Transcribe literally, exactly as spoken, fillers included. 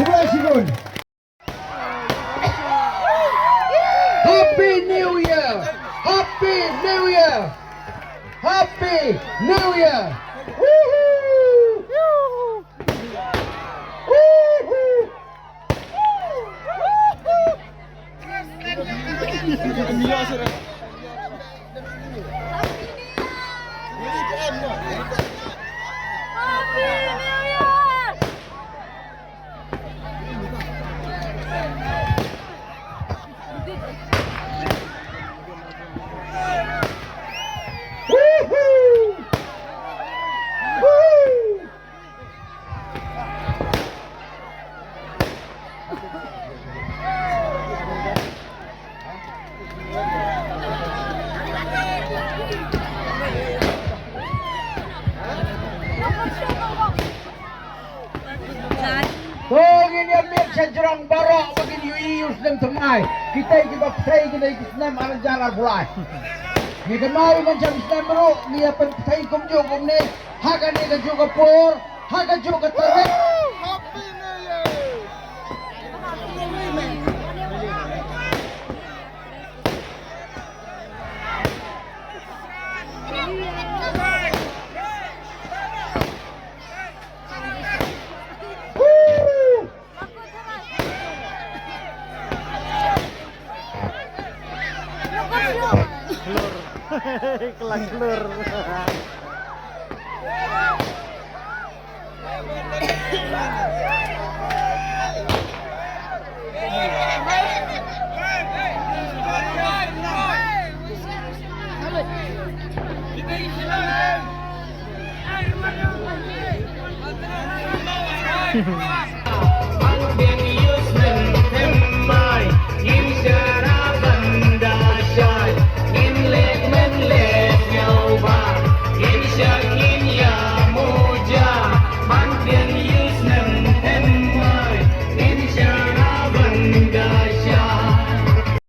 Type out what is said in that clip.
Happy New Year! Happy New Year! Happy New Year! Woohoo! Woohoo! To ngin ïa miet sha jrong baroh ba kin ïohi ïa u snem thymmai. Kita kiba pynthei kita ki snem ar hajar arphew lai. Ngi kynmaw ban shem snem ruh ngi ïa pynthei kumjuh kumne ha kane kajuh ka por ha kajuh ka tarik. Klur. Kelang klur.